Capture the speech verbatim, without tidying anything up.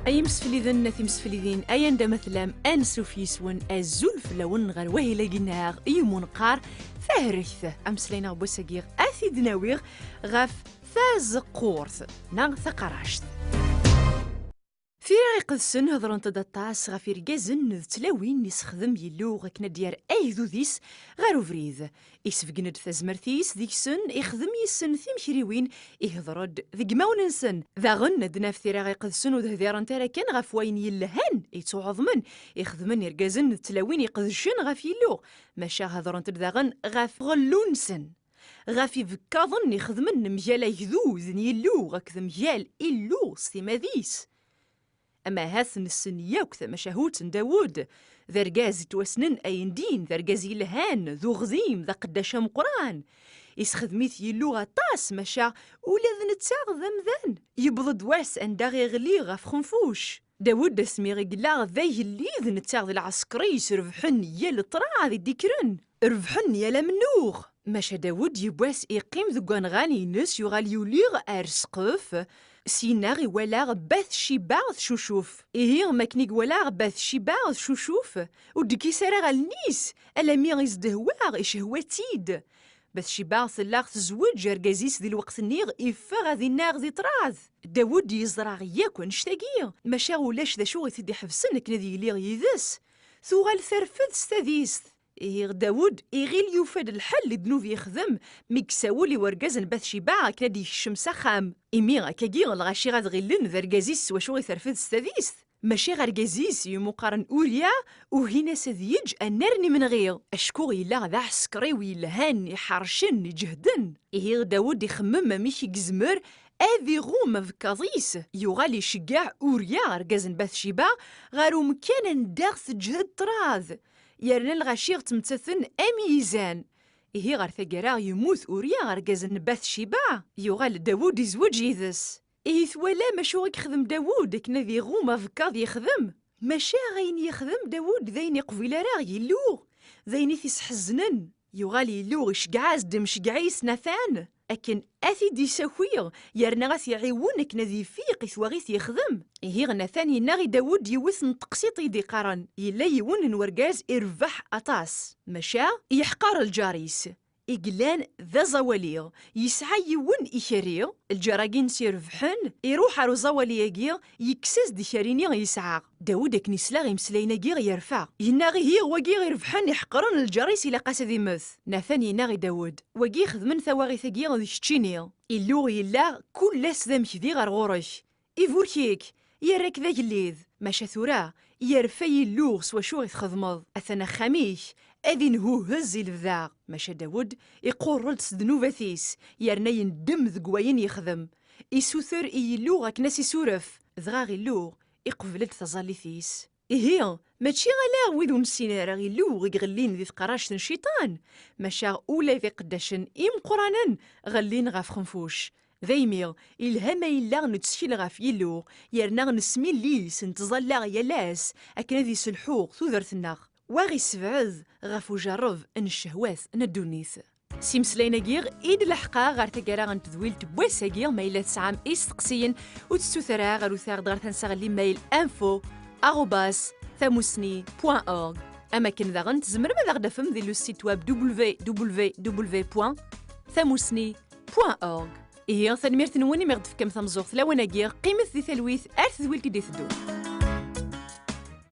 Ay imsefliden, a timseflidin, ay anda ma tellam, ansuf yis-wen, azul fell-awen ɣer wahil-agi-nneɣ i umunqar Tahregt. Ameslay-nneɣ n wass-agi ad t-id-nawiɣ ɣef tazeqqurt neɣ taqaract. Tira iqedsen hedrent-d aṭas ɣef irgazen d tlawin i sexdem Yillu akken ad d-yerr agdud-is ɣer ubrid. Isbeggen-d tazmert-is deg-sen, ixdem yis-sen timekriwin, ihder-d deg imawen-nsen. Daɣen, ad naf tira iqedsen ur d-hdirent ara kan ɣef wayen yelhan, yettuɛeḍmen, ixedmen irgazen d tlawin iqedcen ɣef Yillu, maca hedrent-d daɣen ɣef ɣellu-nsen, ɣef ibekkaḍen ixedmen mgal agdud n Yillu akked mgal Illu s timmad-is. Ama ahat nessen yakk tamacahut n Dawud, d argaz yettwassnen ayendin, d argaz yelhan, d uɣdim, d aqeddac ameqqran. Isexdem-it Yillu aṭas, maca ula d netta d amdan. Yewweḍ-d wass anda iɣli ɣef xenfuc. Dawud asmi i yella d agellid, netta d lɛesker-is rebḥen yal ṭṭraḍ i d-ikkren, rebḥen yal amennuɣ. Maca Dawud yiwwas iqqim deg wanɣan-ines, yuɣal yuli ar ssqef, syenna iwala Bat-Ciba tcucuf. Ihi, makken i iwala Bat-Ciba tcucuf, ur d-ikkis ara allen-is, alammi isdehwa, icehwa-tt-id. Bat-Ciba tella tezweǧ argaz-is di lweqt-nni, iffeɣ ad ineɣ di ṭṭraḍ. Dawud yeẓra yakk annect-agi, maca ulac d acu i t-id-iḥebsen akken ad yili yid-s. Tuɣal terfed s tadist. Ihi Dawud iɣil yufa-d lḥel i ddnub yexdem mi yessawel i wergaz n Bat-Ciba akken ad d-yekcem s axxam. Imi akkagi lɣaci ad ɣilen d argaz-is s wacu i terfed s tadist. Maca argaz-is i imuqaren Uriya, ugin-as ad yeǧǧ annar n imenɣi, acku yella d aɛsekriw yelhan, iḥercen, iǧehden. Ihi Dawud ixemmem amek i yezmer ad iɣum abekkaḍ-is. Yuɣal iceggeɛ Uriya, argaz n Bat-Ciba, ɣer umkan anda teǧhed ṭṭraḍ, yerna lɣaci ɣ ttmettaten am yizan. Ihi ɣer taggara yemmut Uriya, argaz n Bat-Ciba. Yuɣal Dawud izweǧ yid-s. Ihi twalam acu i yexdem Dawud akken ad iɣum abekkaḍ yexdem? Maca ayen yexdem Dawud d ayen iqbil ara Yillu, d ayen i t-isḥeznen. Yuɣal Yillu iceggeɛ-as-d imceggeɛ-is Natan akken ad t-id-isaki, yerna ad t-iɛiwen akken ad ifiq i twaɣit yexdem. Ihi Natan yenna i Dawud yiwet n teqsiṭ i d-iqqaren, yella yiwen n wergaz irbeḥ aṭas, maca yeḥqer lǧar-is. I yellan d aẓawali, yesɛa yiwen ikerri, lǧar-agi-ines irebḥen, iruḥ ar uẓawali-agi, yekkes-as-d ikerri-nni yesɛa. Dawud akken isla i imeslayen-agi yerfa. Yenna ihi wagi irebḥen iḥeqren lǧar-is ilaq-as ad immet. Natan yenna i Dawud, wagi ixedmen tawaɣit-agi d keččini. Illu yella kul ass d amekdi ɣer ɣur-k. Iburek-ik, yerra-k d agellid. Maca tura, yerfa Yillu s wacu i txedmeḍ. Atan axxam-ik, ad inhuhez i lebda. Maca Dawed iqurr-d s ddnubat-is, yerna yendem deg wayen yexdem. Isuter i Yillu akken ad s-isuref. Dɣa Illu iqbel-d taẓallit-is. Ihi, mačči ala wid ur nessin ara Illu i iɣellin di tqerract n cciṭan, maca ula d iqeddacen imeqqranen ɣellin ɣef xenfuc. Daymi, ilha ma yella nettkel ɣef Yillu, yerna nesmillis, nettẓalla yal ass akken ad iselḥu tudert-nneɣ, wa ɣ-issebɛed ɣef ujerreb n ccehwat n ddunit. S imeslayen-agi i d-leḥqeɣ ɣer taggara n tedwilt n wass-agi. Ma yella tesɛam isteqsiyen, ur tettut ara, arut-aɣ-d ɣer tansa n limayl info arobase tamusni point org. Am akken daɣen tzemrem ad aɣ-d-tafem di le site web w w w point tamusni point org. Ihi, tanemmirt-nwen imi ɣ-d-tefkam tameẓẓuɣt lawan-agi, qqimet di talwit ar tedwilt i d-iteddun.